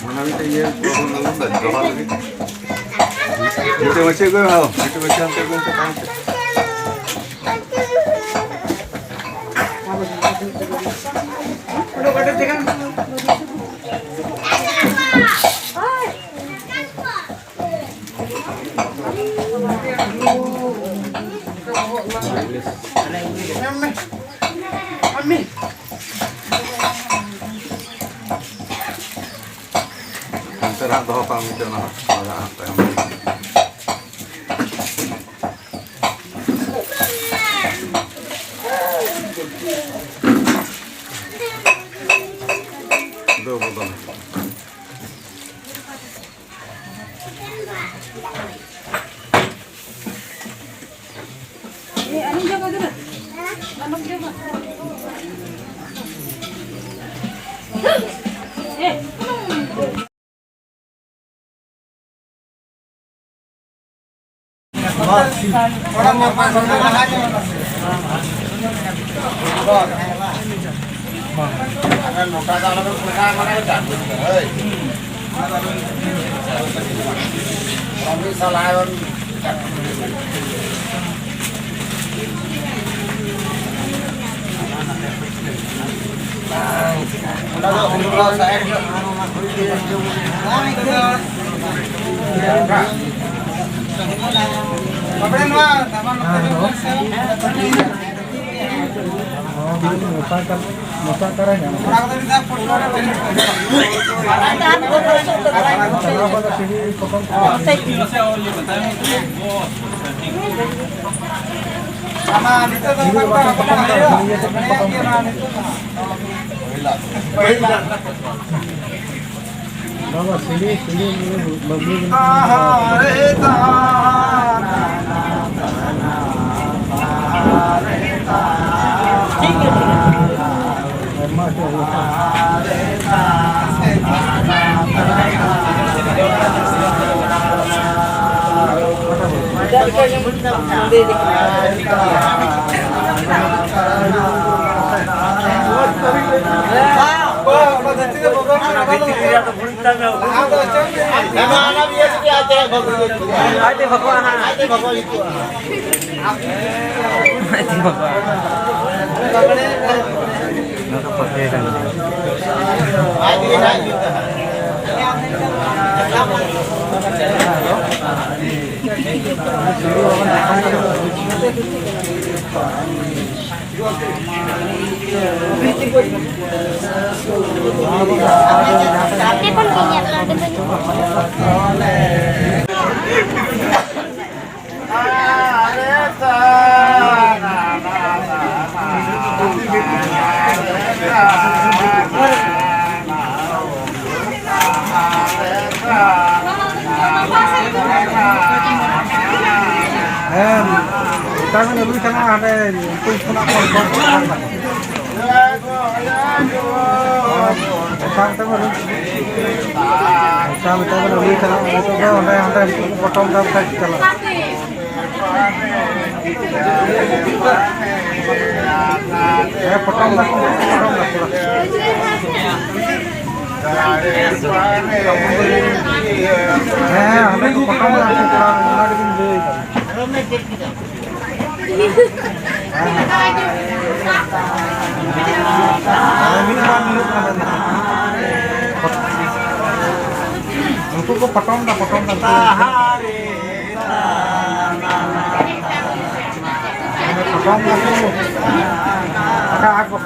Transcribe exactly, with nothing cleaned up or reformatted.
ᱚᱱᱟ ᱢᱤᱫᱴᱮᱱ ᱤᱭᱟᱹ ᱵᱟᱵᱚᱱ ᱟᱹᱜᱩ ᱞᱮᱫᱟ, ᱡᱚᱦᱟ ᱞᱟᱹᱜᱤᱫ᱾ ᱢᱤᱫᱴᱮᱱ ᱢᱟᱹᱪᱷᱤ ᱟᱹᱜᱩᱭ ᱢᱮ, ᱦᱚᱸ, ᱢᱤᱫᱴᱮᱱ ᱢᱟᱹᱪᱷᱤ ᱦᱟᱱᱛᱮ ᱟᱹᱜᱩᱭ ᱢᱮᱥᱮ, ᱛᱟᱭᱚᱢ ᱛᱮ᱾ ᱦᱟᱱᱛᱮ ᱨᱮ ᱦᱟᱸᱜ ᱫᱚᱦᱚ ᱠᱟᱜ ᱢᱮ, ᱚᱱᱟ ᱦᱟᱸᱜ ᱞᱟᱜᱟᱜᱼᱟ ᱦᱟᱸᱜ ᱛᱟᱭᱚᱢ᱾ ᱫᱚ ᱵᱚᱫᱚᱞ᱾ ᱢᱚᱥᱟ ᱠᱟᱨ-, ᱢᱚᱥᱟ ᱠᱟᱨᱮ ᱧᱟᱢ᱾ ᱪᱟᱞᱟᱣ ᱠᱟᱛᱮ ᱥᱤᱲᱤ ᱯᱚᱴᱚᱢ ᱠᱚ᱾ ᱚᱱᱟ ᱱᱤᱛᱚᱜ ᱫᱚ ᱥᱤᱲᱤ ᱚᱱᱟ ᱠᱚᱫᱚ ᱯᱚᱴᱚᱢ ᱠᱚ, ᱦᱩᱭᱩᱜᱼᱟ᱾ ᱥᱤᱲᱤ ᱤᱭᱟᱹ ᱛᱮ ᱯᱚᱴᱚᱢ ᱠᱚ᱾ ᱯᱟᱹᱦᱤᱞ ᱫᱚ᱾ ᱵᱟᱵᱟ, ᱥᱤᱲᱤ, ᱥᱤᱲᱤ, ᱵᱟᱵᱞᱤ ᱵᱮᱱᱟᱣ᱾ ᱴᱷᱤᱠ ᱜᱮᱭᱟ, ᱴᱷᱤᱠ ᱜᱮᱭᱟ᱾ ᱟᱭᱢᱟ ᱦᱚᱪᱚ ᱦᱩᱭᱩᱜᱼᱟ᱾ ᱟᱡ ᱛᱮ ᱵᱷᱟᱜᱚᱜᱼᱟ ᱦᱟᱸᱜ᱾ ᱟᱡ ᱛᱮ ᱵᱷᱟᱜᱚᱜᱼᱟ᱾ ᱱᱚᱣᱟ ᱫᱚ ᱯᱟᱹᱛᱭᱟᱹ ᱠᱟᱱ ᱜᱮᱭᱟ᱾ ᱦᱮᱸ, ᱢᱤᱫᱴᱟᱝ ᱵᱚᱱ ᱟᱹᱜᱩᱭ ᱠᱟᱱᱟ, ᱦᱟᱸᱰᱮ ᱩᱱᱠᱩ ᱠᱷᱚᱱᱟᱜ ᱠᱚ ᱠᱚᱢ ᱠᱚ ᱠᱚᱢ ᱠᱟᱱᱟ᱾ ᱚᱠᱟ ᱢᱤᱫᱴᱟᱝ ᱵᱚᱱ ᱟᱹᱜᱩᱭ ᱠᱟᱱᱟ, ᱱᱤᱛᱚᱜ ᱫᱚ ᱚᱸᱰᱮ, ᱚᱸᱰᱮ ᱩᱱᱠᱩ ᱠᱚ ᱯᱚᱴᱚᱢ ᱫᱟ, ᱚᱱᱠᱟ ᱜᱮ ᱪᱟᱞᱟᱜᱼᱟ᱾ ᱦᱮᱸ, ᱯᱚᱴᱚᱢ ᱫᱟᱠᱚ, ᱯᱚᱴᱚᱢ ᱫᱟᱠᱚ᱾ ᱦᱮᱸ, ᱦᱟᱸᱰᱮ ᱠᱚ ᱯᱚᱴᱚᱢ ᱫᱟᱠᱚ, ᱚᱱᱟ ᱜᱮᱞᱤᱧ ᱞᱟᱹᱭ ᱫᱟ᱾ ᱦᱮᱸ, ᱢᱤᱫ ᱵᱟᱨ ᱧᱮᱞᱚᱜ ᱠᱟᱱᱟ᱾ ᱩᱱᱠᱩ ᱠᱚ ᱯᱚᱴᱚᱢ ᱫᱟ, ᱯᱚᱴᱚᱢ ᱫᱟ, ᱩᱱᱠᱩ᱾ ᱦᱮᱸ, ᱯᱚᱴᱚᱢ ᱫᱟᱠᱚ᱾ Please.